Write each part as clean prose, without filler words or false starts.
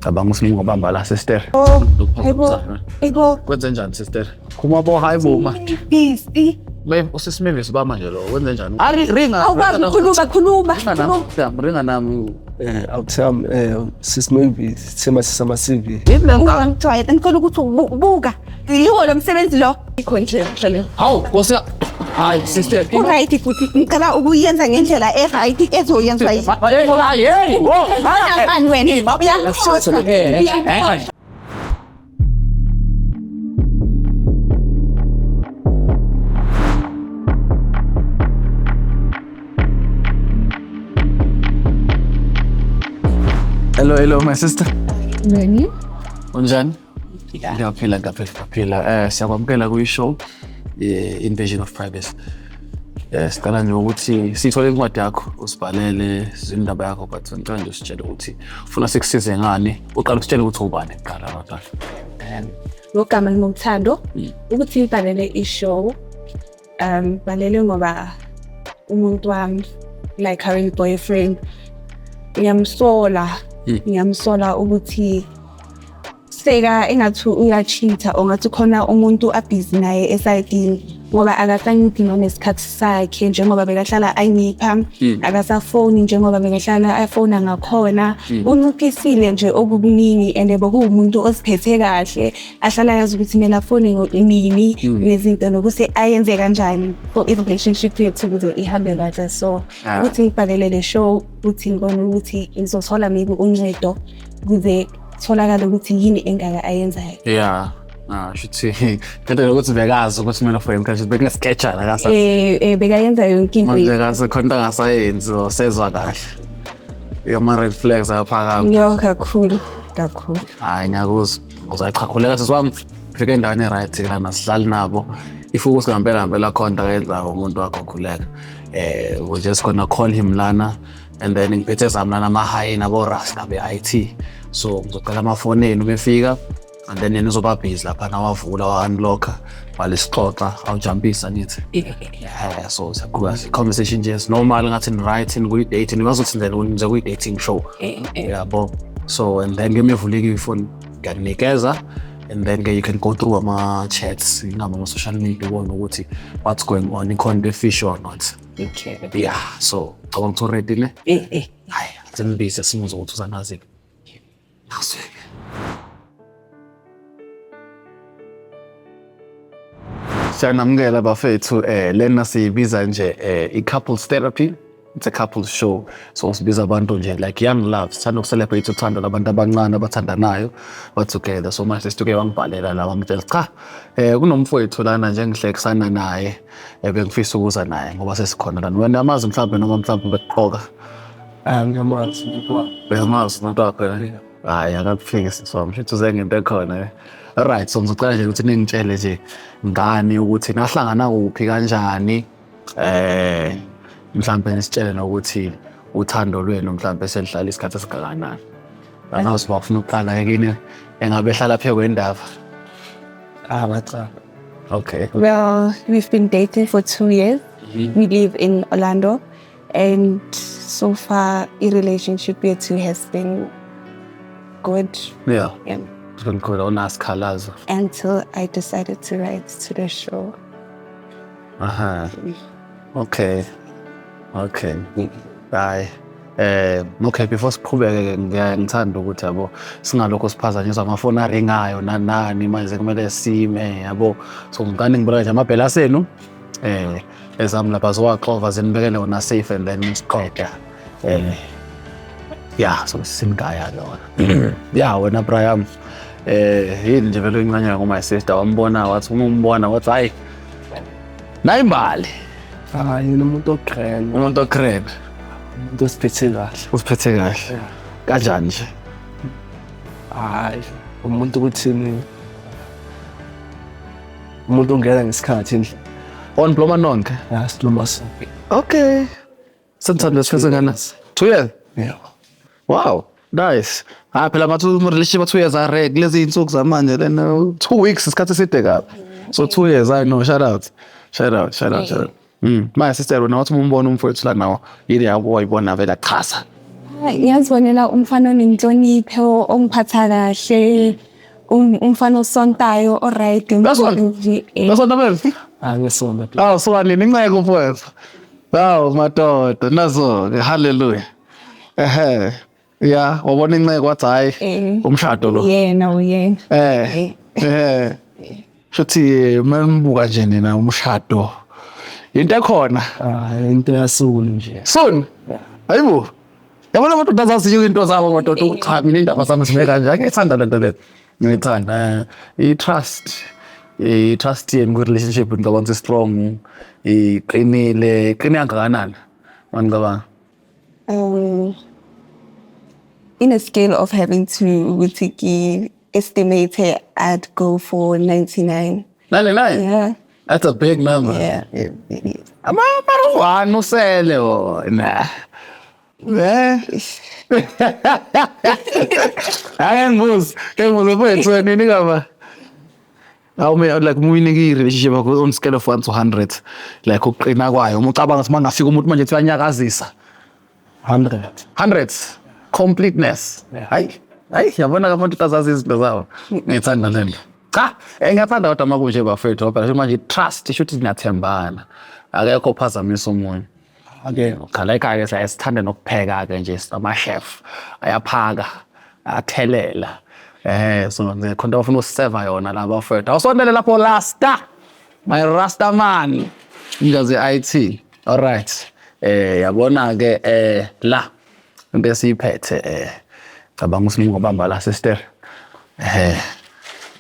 Cabanga ukuthi ngingobamba la sister. Oh, hayibo. Hayibo. Kwenze njani sister? Khuma bo hayibo ma. Busy. Me usisi Mavis ba manje lo wenze njani? Ari ringa. Awukwazi ukukhuluma khuluma. Khuluma. Ringa nami. Awuthami sis Mavis sema sisama CV. Yini le nto? Ungangijwayela ngicela ukuthi ubuka. Yiwo lo msebenzi lo. Ikho nje mhlele. Hawu Nkosi. Hayi sister. U-right futhi ngicela ukuyenza ngendlela e-right ezoyenziwa yi. Hey hey. Mani wena. Uyakhohlwa. Uyakhohlwa. Hello hello my sister. Nani? Unjani? Ngiyaphila ngiyaphila ngiyaphila. Siyakwamukela kwi-show Invasion of Privacy. Sicela nje ukuthi sithole incwadi yakho usibhalele izindaba yakho but ngicela nje usitshele ukuthi ufuna sikusize ngani. Uqala usitshele ukuthi ubani kuqala baba. Ngogama linothando ukuthi ngibhalele i-show. Bhalele ngoba umuntu wami like current boyfriend ngiyamsola ngiyamsola ukuthi seka engathi uya-cheat-a or ngathi khona umuntu abhizi naye esayidini ngoba akasangiphi nonesikhathi sakhe njengoba bekahlala angipha, akasafoni njengoba bekahlala afona ngakhona. Unciphisile nje okukuningi and bekuwumuntu oziphethe kahle, ahlala yazi ukuthi kumele afone nini nezinto nokuthi ayenze kanjani for i-relationship yethu ukuze ihambe kahle. So ukuthi ngibhalele le show ukuthi ngibone ukuthi ngizothola maybe uncedo ukuze kutholakale ukuthi yini engaka ayenzayo. Yeah. Ah, shuthi into yokuthi bekazi ukuthi kumele afone mkhathi bekunesiketshana kasa. Bekayenza yonke into. Manje kaze khona into angasayenzi sezwa kahle. Yama red flags aphakama. Yo kakhulu kakhulu. Hayi ngiyakuzwa. Uzachakhuleka sisi wami. Fika endaweni e-right lana sihlali nabo. If ukuthi ngempela ngempela khona into ayenzayo umuntu wakho khuleka. We just gonna call him lana and then ngiphethe zami lana ama-high nabo rasta be-IT. So ngizocela amafoni enu befika and then yena uzoba busy lapha nawavula wa-unlocka walisixoxa awujampisa nithi. Yeah, so siyaqhubeka conversation nje is normal ngathi ni right ni kuyi-date nibazothi nje nje kuyi-dating show. Yabo. So and then ke mevuleke ifoni ngiyakunikeza and then ke you can go through ama-chats ingaba ama-social media ubone ukuthi what's going on ikhona into e-fishy or not. Okay. Yeah, so cabanga ukuthi ready ne? Eh. Hayi, simbize simuzwe ukuthi uzanazini. Awusweke. Siyanamukela bafethu lena siyibiza nje i-couples therapy. It's a couples show. So sibiza abantu nje like young love. Sithanda uku-celebrate uthando labantu abancane abathandanayo but together. So manje sithuke wangibhalela la wangitshela cha kunomfowethu lana nje engihlekisana naye bengifisa ukuza naye ngoba sesikhona lana. Wena amazi mhlawumbe noma mhlawumbe bekuqoka. Ngiyamazi umuntu wami. Uyamazi umuntu wakho? Hayi akakufiki sisi wami shuthi uze ngento ekhona. Alright, so ngizocela nje ukuthi ningitshele nje ngani ukuthi nahlangana kuphi kanjani mhlambe nisitshele nokuthi uthando lwenu mhlambe selihlala isikhathi esingakanani. Angazi bafuna ukuqala kini engabe ehlala phe kwendaba. Ngacala. Okay. Well, we've been dating for 2 years. We live in Orlando and so far i-relationship yethu has been good. Yeah. Yeah. It's been good. Onasikhalazo. Until I decided to write to the show. Aha. Okay. Okay. Bye. Okay, before siqhubeke ngithanda ukuthi yabo singalokho siphazanyiswa amafoni aringayo nani manje kumele sime yabo. So ngicane ngibona nje amabhela asenu ezami lapha zowaxova zinibekele wona safe and then siqoqa. Yeah, so simgaya lona. Yeah, wena Brian. Yini nje vele uyincanyela ngo my sister wambona wathi uma umbona wathi hayi nayimbali. Hayi yena umuntu oqhena, Umuntu okrebe. umuntu osiphethe kahle. Usiphethe kahle. Kanjani nje? Hayi umuntu ukuthini umuntu ongena ngesikhathi endlini. On bloma nonke. Ya siloma sonke. Okay. Senithanda isikhathi ngana? 2 years. Yeah. Wow. Nice. Ah phela ngathi uma relationship 2 years are kulezi insuku zamanje then 2 weeks isikhathi eside kabi. So 2 years I know shout out. Shout out, shout out, shout out. My sister wena wathi umbona umfowethu la nawo yini yabo wayibona vele achaza. Ngiyazibonela umfana onenhlonipho, ongiphatha kahle, umfana osontayo, o-right. Uyasonta? Uyasonta mfethu? Angisonta. Awu suka nini inceke mfowethu. Hawu madoda nazo-ke haleluya. Ehhe. Ya, wabona inceke wathi hhayi umshado lo. Yena uyena. Eh. Eh. Shuthi manibuka nje nina umshado. Into ekhona. Ah, into yasulu nje. Soon. Hayibo. Yabona amadoda azaziyo into zabo madoda ukuthi cha mina indaba zami zime kanje. Angiyithanda lento le. Ngiyithanda. I-trust. I-trust yenu kwi-relationship ngicabanga ukuthi strong. Iqinile, iqine kangakanani? Manicabanga. In a scale of having to ukuthi ki-estimate, I'd go for 99. 99? Yeah. That's a big number. Yeah, it is. Ama-one usele wona. Eh. Ake ngibuze, ke ngibuze mfethu wena nini kaba? Awu mina like uma uyinike i-relationship yakho on scale of 1 to 100 like ukuqina kwayo uma ucabanga ukuthi mangafika umuntu manje ethi uyanyakazisa 100. 100 completeness. Hayi, hayi yabona abantu azazi izinto zabo. Ngiyithanda le nto. Cha, ngiyathanda kodwa uma kunje bafethu phela manje trust isho ukuthi niyathembana. Akekho ophazamisa omunye. Ake Khala ekhaya ke siyaye sithande nokupheka ke nje ama-chef ayaphaka ayathelela. So nje khona bafuna useva yona la bafethu. Awusondele lapho Rasta. My Rasta man. Inja ze-IT. All right. Yabona ke la into esiyiphethe cabanga ukuthi ngingobamba la sister.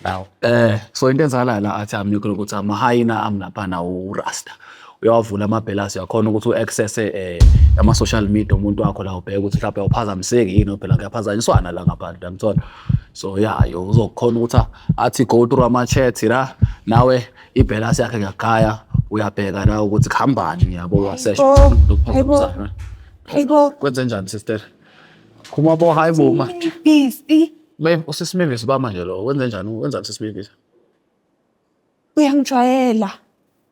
Now so into enzakalayo la athi amnikho ukuthi amahayina ami laphana uRasta. Uyawavula amabhelasi uyakhona ukuthi u-access ama-social media umuntu wakho la ubheke ukuthi mhlawumbe awuphazamiseki yini phela kuyaphazanyiswana la ngaphandle uyangithola. So yeah, yo uzokhona ukuthi athi go through ama-chat la nawe ibhelasi yakhe ngiyagaya uyabheka la ukuthi kuhambani yabo wasesha. Hayibo. Hayibo. Kwenze njani sister? Khuma bo hayi bo ma. Busy. Me usisi Mavis ba manje lo wenze njani wenzani sisi Mavis? Uyangijwayela.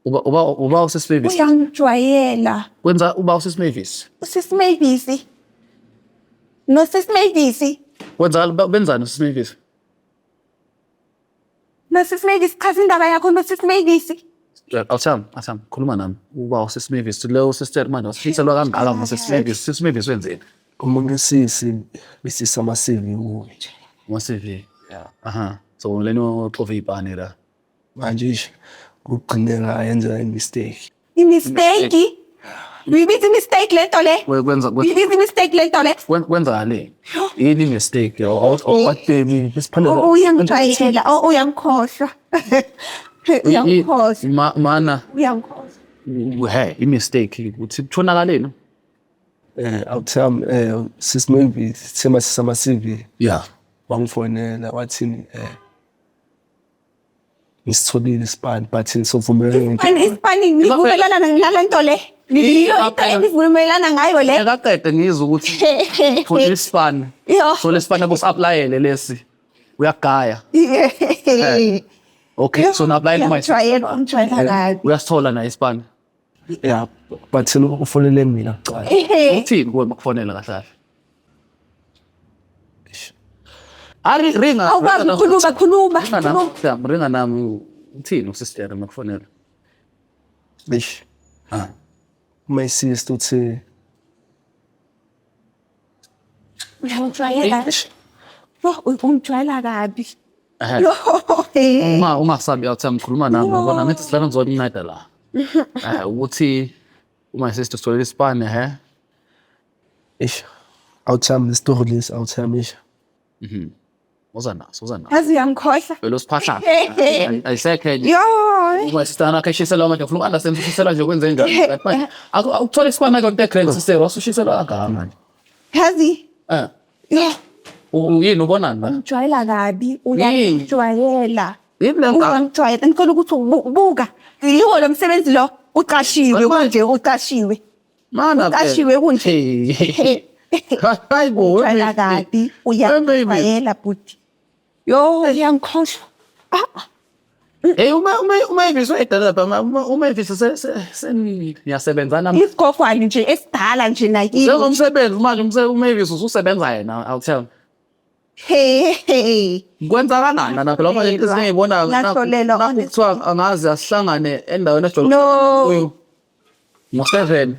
Uba usisi Mavis. Uyangijwayela. Kwenza uba usisi Mavis. Usisi Mavis. No sisi Mavis. Kwenza benzani usisi Mavis? No sisi Mavis chaza indaba yakho no sisi Mavis. Awuthami, awuthami, khuluma nami. Uba usisi Mavis lo sister manje wasishiselwa kangaka ngosisi Mavis. Sisi Mavis wenzeni? Umuntu sisi besisa ama CV kuye. Ama CV. Yeah. Aha. So leno xova ipani la. Manje nje kugcinela yenza i-mistake. I-mistake. Uyibiza i-mistake lento le. Kwenza Uyibiza i-mistake lento le. kwenza le. Yini mistake yo? What baby? Besiphanda. Uyangijwayela. Oh uyangikhohlwa. Uyangikhohlwa. Mana Uyangikhohlwa. Hey, i-mistake ukuthi kuthonakaleni? Awuthami sisi Mavis thema sisama CV. Yeah. Wangifonela wathi ngisitholile isipani but sovumelene Isipani isipani nivumelana nale nto le. Yiyo into enivumelana ngayo le. Akaqede ngizwe ukuthi thola isipani. Yo. Thola isipani akusi-applyele lesi. Uyagaya. Okay, so na-apply noma Uyangijwayela, ungijwayela kabi. uyasithola na isipani. Yeah, but ufonele mina kuqala. Uthini kuwe makufonela kahle kahle? Ari ringa. Awukwazi ukukhuluma, khuluma. Ringa nami, ringa nami. Uthini usister makufonela? Eish. Ah. My sister uthi Uyangijwayela. Yo, ungijwayela kabi. Ehhe. Yo. Uma ungasabi awuthi ngikhuluma nami ngoba ngithi silana ngizokunceda la. Ukuthi uma sister sitholela isipani he. Eish. Awuthami lesitori lesi awuthami eish. Uza naso, uza naso. Yazi uyangikhohlwa. Vele usiphahla. Ayisekho enye. Yo. Uma sister nakhe eshiselwa manje ufuna uku-understand ushiselwa nje kwenze njani. Like manje akuthola isipani akho into egrand sister wasushiselwa kangaka manje. Yazi. Eh. Yo. Yini ubonani la? Ungijwayela kabi. Uyangijwayela. Yini le nto? Uyangijwayela. Ngicela ukuthi ubuka. Yiwo lo msebenzi lo uqashiwe kunje uqashiwe. Mana Uqashiwe kunje. Hayi bo. Ungijwayela kabi. Uyangijwayela bhuti. Yo, uyangikhohlwa. Ah. Hey uma iviswe edala lapha uma iviswe niyasebenzana. Isigogwane nje esidala nje nakini. Njengomsebenzi manje uma iviswe ususebenza yena I'll tell. Hey hey. Kwenzakalani lana phela ngoba lento esingiyibona Ngaxolelwa, honestly. kuthiwa angazi asihlangane endaweni ejwayele No. ngo-7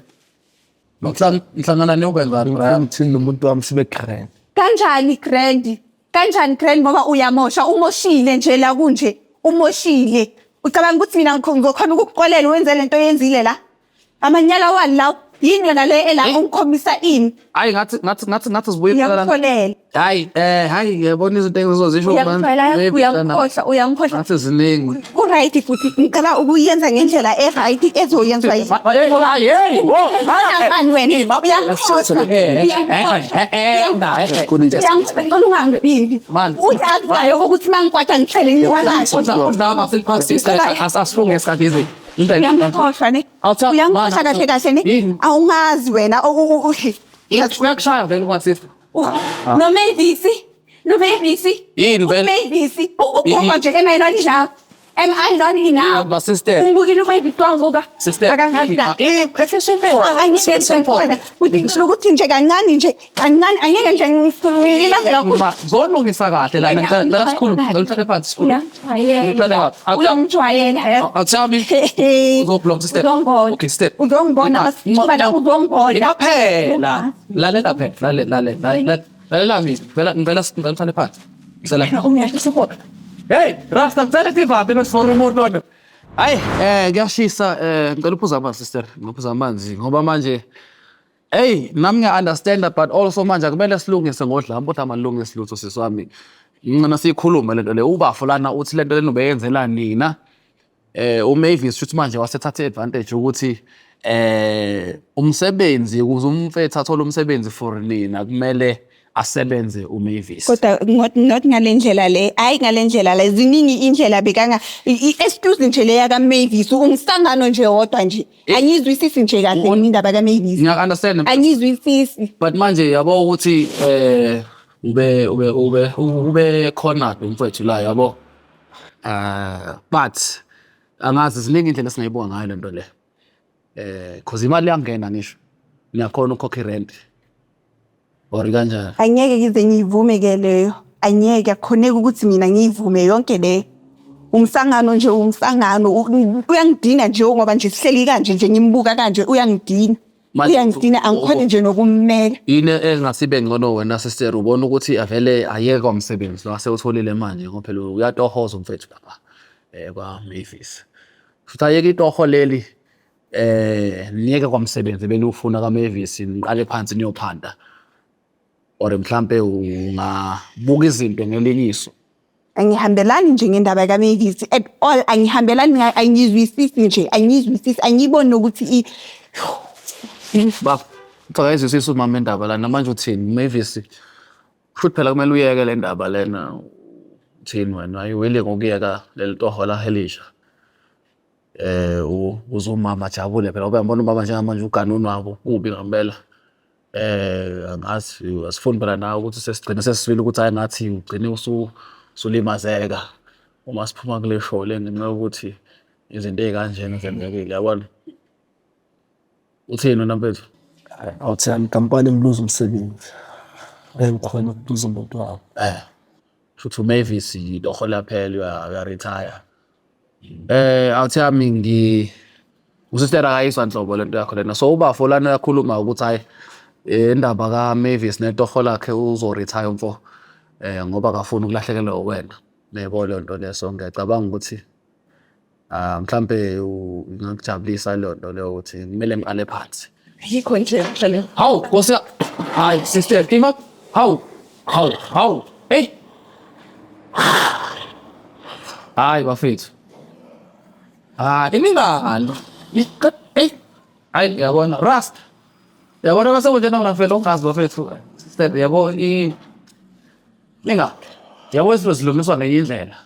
ngihlangana niyokwenzani Ngifuna ngithini nomuntu wami sibe grand. Kanjani grand? Kanjani grand ngoba uyamosha, umoshile nje la kunje, umoshile. Ucabanga ukuthi mina ngizokhona ukukuxolela wenze lento oyenzile la? Amanyala wani lawo? Yini yona le ela ungikhombisa ini? Hayi ngathi sibuye phela lana. Uyangixolela. Hayi hayi yabona izinto engizozisho Uyangixolela, uyangikhohlwa, uyangikhohlwa. Ngathi ziningi. Ku-right futhi ngicela ukuyenza ngendlela e-right ezoyenziwa yi- Hey, Unangani wena? Uyangikhohlwa. Uyangikhohlwa ungangibimbi. Man. Uyazi naye ukuthi uma ngikwata ngihlele ngikwalayo. Asifunge isikhathi izi. Uyangikhohlwa ne? Awutha- Uyangikhohlwa Man, kahle kahle ne? Yini? Awungazi wena Uyakushaya vele ungasisi. noMavisi, noMavisi. Yini vele? uMavisi ugogo nje am I not enough? Am I not enough? Ma sister. Ungibukile uMavisi wangibuka. Sister. Akangazi. Eh, Ngisho ukuthi nje kancane nje kancane angeke nje ngilaze kakhulu. Zolungisa kahle la ngicela sikhulu, ngicela uhlale phansi sikhulu. Uyangijwayela. Uyangijwayela. Awuthami uzoblock sister. Uzongibona. Okay, step. Uzongibona masibala uzongibona. Phela. Lalela phela, lalela lalela. Lalela mina, ngicela ngicela ngicela uhlale phansi. Ngicela. Uyangijwayela. Hey, Rasta ngicela sivaphe nosifora umuntu lona. Hayi, kuyashisa ngicela uphuza amanzi sister, ngiphuza amanzi ngoba manje hey, nami ngiya-understand but also manje akumele silungise ngodlame kodwa amalungise lutho sisi wami. Ngicela siyikhulume lento le ubafo lana uthi lento lena ubeyenzela nina. uMavis shuthi manje wasethatha advantage ukuthi umsebenzi ukuze umfethu athole umsebenzi for nina kumele asebenze uMavis. Kodwa not ngale ndlela le, hayi ngale ndlela le, ziningi indlela bekanga i-excuse nje leya kaMavis, umsangano nje wodwa nje. Angiyizwisisi nje kahle indaba kaMavis. Ngiya-understand Angiyizwisisi. but manje yabo ukuthi ube ube ube ube khona umfethu la yabo. But angazi ziningi indlela esingayibonga ngayo lento le. Cause imali iyangena ngisho. Niyakhona ukukhokha irent. Or kanjani? Angeke ngize ngiyivume ke leyo. Angeke akukhoneki ukuthi mina ngiyivume yonke le. Umsangano nje umsangano uyangidina nje ngoba nje sihleli kanje nje ngimbuka kanje uyangidina. Manje- Uyangidina angikhoni nje nokummela. Yini engasibe ngcono wena sister ubona ukuthi avele ayeke umsebenzi lo asewutholile manje ngoba phela uyatohoza umfethu lapha kwa Mavis. Futhi ayeke itoho leli niyeke kwamsebenzi beniwufuna kaMavis niqale phansi niyophanda. Or mhlambe ungabuka izinto ngelinye iso. Angihambelani nje ngendaba kaMavis at all, angihambelani angiyizwisisi nje, angiyizwisisi, angiyiboni nokuthi Baba, cha ayizwisisi umama indaba lana manje uthini Mavis? Futhi phela kumele uyeke le ndaba lena. Uthini wena? Ayiweli ngokuyeka leli toho la elisha. Uze umama ajabule phela ngoba uyambona umama njengamanje uganuni wabo kubi ngempela. Angazi asifuni phela nawe ukuthi sesigcine sesizwile ukuthi hhayi ngathi ugcine usulimazeka uma siphuma kule show le ngenxa yokuthi izinto ey'kanjena zenzekile yabona. Uthini wena mfethu? Awuthami kampani ngiluze umsebenzi. Ngeke ngikhone ukuluza umuntu wami. Shuthi uMavis itoho laphela uya-retire. Awuthami ngi usister akayizwa nhlobo lento yakho lena. So ubafo lana uyakhuluma ukuthi hayi indaba kaMavis netoho lakhe uzo-retire umfo ngoba akafuni ukulahlekelwa uwena. Yebo leyo nto leyo so ngiyacabanga ukuthi mhlambe ingakujabulisa leyo nto leyo ukuthi kumele ngiqale phansi. Ayikho nje le. Hawu Nkosi hayi sister ima hawu hawu hawu hey hayi bafethu hayi imingani hey hayi yabona rust yabona base kunjena mina vele ongazi bafethu sister yabo i ninga yabo izinto zilungiswa ngenye indlela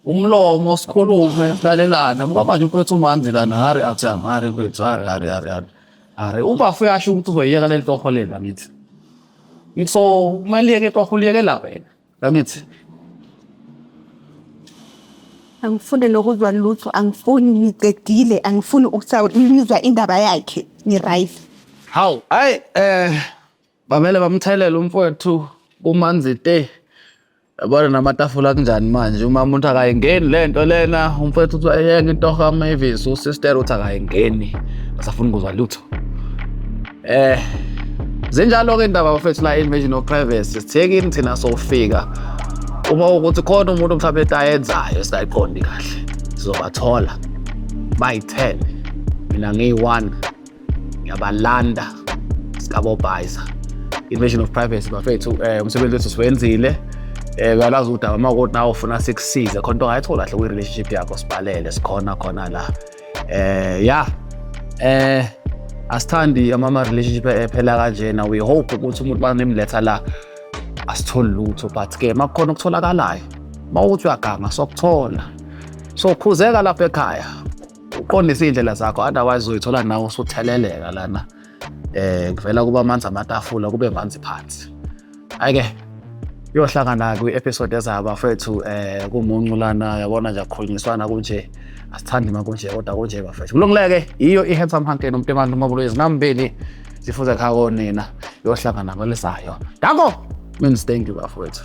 umlomo sikhulume silalelana ngoba manje umfethu umanzi lana hari athi hari mfethu hari hari hari hari hari ubafo uyasho ukuthi uzoyiyeka leli toho leli angithi so kumele liyeke itoho liyekela wena angithi. Angifuni nokuzwa lutho, angifuni, ngicedile, angifuni ukusayizwa indaba yakhe. Ngi-right. Hawu, hayi bamele bamthelele umfowethu kumanzi te. Yabona namatafula kunjani manje, uma umuntu akayingeni le nto lena, umfowethu uthi ayeke intoho kaMavis, usister uthi akayingeni, asafuni ukuzwa lutho. Zinjalo-ke indaba bafethu la invasion of privacy, sithekini thina sofika. Uma ukuthi khona umuntu mhlawumbe into ayenzayo esingayiqondi kahle, sizobathola bayi-10, mina ngiyi-1, ngiyabalanda sikabobhayiza. Invasion of privacy bafethu, umsebenzi wethu siwenzile. Uyalazi udaba, uma kuwukuthi nawe ufuna sikusize khona into ongayithola kahle kwi-relationship yakho, sibhalele, sikhona khona la. Ya, asithandi ama-relationship ephela kanjena. We hope ukuthi umuntu banimletha la asitholi lutho, but ke makukhona okutholakalayo, uma ukuthi uyaganga sokuthola. So khuzeka lapha ekhaya, uqondise iy'ndlela zakho, otherwise uzoyithola nawe usutheleleka lana. Kuvela kuba amanzi amatafula, kube manzi phansi. Hhayi-ke, kuyohlangana kwi-episode ezayo bafethu. Kumuncu lana, yabona nje akukhulunyiswana kunje, asithandi uma kunje, kodwa kunje bafethu. Kulungileke, yiyo i-Handsome Hunting noMntemane Mabulo izinambili zifuze ekhaya konina, yohlangana kwelizayo. Danko means thank you bafowethu.